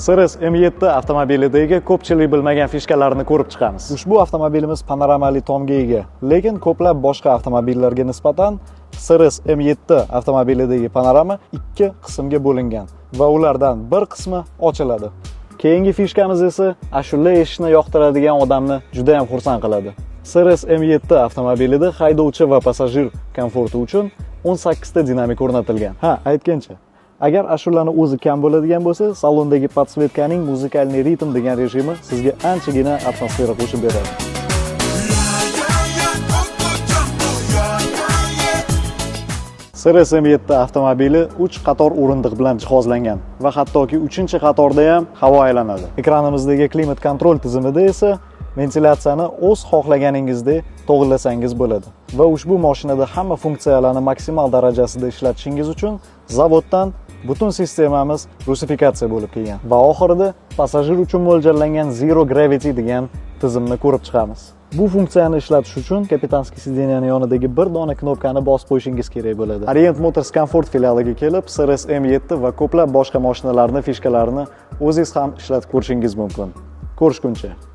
Seres M7 avtomobilidagi ko'pchilik bilmagan fishkalarni ko'rib chiqamiz. Ushbu avtomobilimiz panoramali tomga ega, lekin ko'plab boshqa avtomobillarga nisbatan Seres M7 avtomobilidagi panorama ikki qismga bo'lingan va ulardan bir qismi ochiladi. Keyingi fishkamiz esa ashula eshitishni yoqtiradigan odamni juda ham xursand qiladi. Seres M7 avtomobilida haydovchi va passajir komforti uchun 18 ta dinamik o'rnatilgan. Ha, aytgancha, agar ashulani o'zi kam bo'ladigan bo'lsa, salondagi подсветка ning музыкальный ритм degan rejimi sizga anchagina atmosfera qo'shib beradi. Seres M7 avtomobili 3 qator o'rindiq bilan jihozlangan va hattoki 3-qatorda ham havo aylanadi. Ekranimizdagi klimat kontrol tizimida esa ventilyatsiyani o'z xohlaganingizdek to'g'rilasangiz bo'ladi. Va ushbu mashinada hamma funksiyalarni maksimal darajasida ishlatishingiz uchun zavoddan butun sistemamiz rusifikatsiya bo'lib kelgan. Va oxirida passajir uchun mo'ljallangan Zero Gravity degan tizimni ko'rib chiqamiz. Bu funksiyani ishlatish uchun капитанский сиденье ning yonidagi bir dona knopkani bosib qo'yishingiz kerak bo'ladi. Orient Motors Comfort filialiga kelib, Seres M7 va ko'plab boshqa mashinalarning fishkalarini o'zingiz ham ishlatib ko'rishingiz mumkin. Ko'rishguncha.